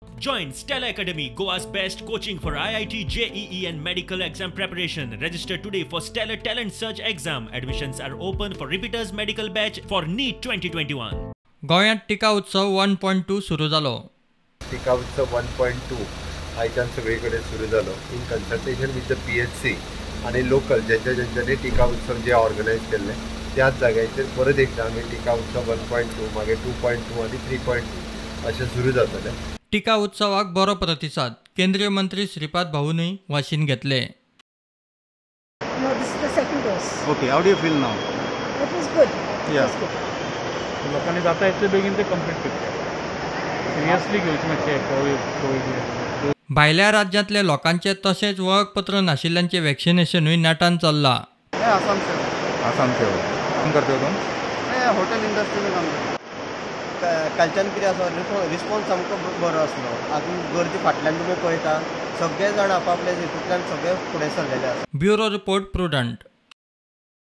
Join Stella Academy, Goa's best coaching for IIT, JEE and medical exam preparation. Register today for Stellar Talent Search exam. Admissions are open for repeaters medical batch for NEET 2021. गोंयांत टिका उत्सव 1.2 सुरू जालो. टिका उत्सव 1.2 आयच्यान सगळे कडेन सुरू जालो in consultation with the PHC आनी लोकल ज्यांच्या ज्यांच्यानी टिका उत्सव जे ऑर्गनायज केल्ले त्याच जाग्याचेर परत एकदा आमी टिका उत्सव 1.2 मागीर 2.2 आनी 3.2 अशें सुरू जातलें. टिका उत्सवाक बरो प्रतिसाद, केंद्रीय मंत्री श्रीपाद भाऊनूय वाशीन घेतले. No, this is the second dose. Okay, how do you feel now? It was good. Yeah. It was good. लोकांनी जाता इतले बेगीन ते कंप्लीट करचे, सिरियसली घेवचे मातशें कोवीड. भायल्या राज्यांतल्या लोकांचे तशेंच वळखपत्र नाशिल्ल्यांचे वॅक्सिनेशनूय नेटान चल्लां. मैं आसाम से हूँ. आसाम से हो. काम करते हो तुम? मैं होटल इंडस्ट्री में काम करता हूँ. कालच्यान कितें आसा, रिस्पॉन्स सामको बरो आसलो. आजून गर्दी फाटल्यान तुमी पळयता, सगळे जाण आपापले हितूंतल्यान सगळे फुडें सरलेले आसा. Bureau report, Prudent.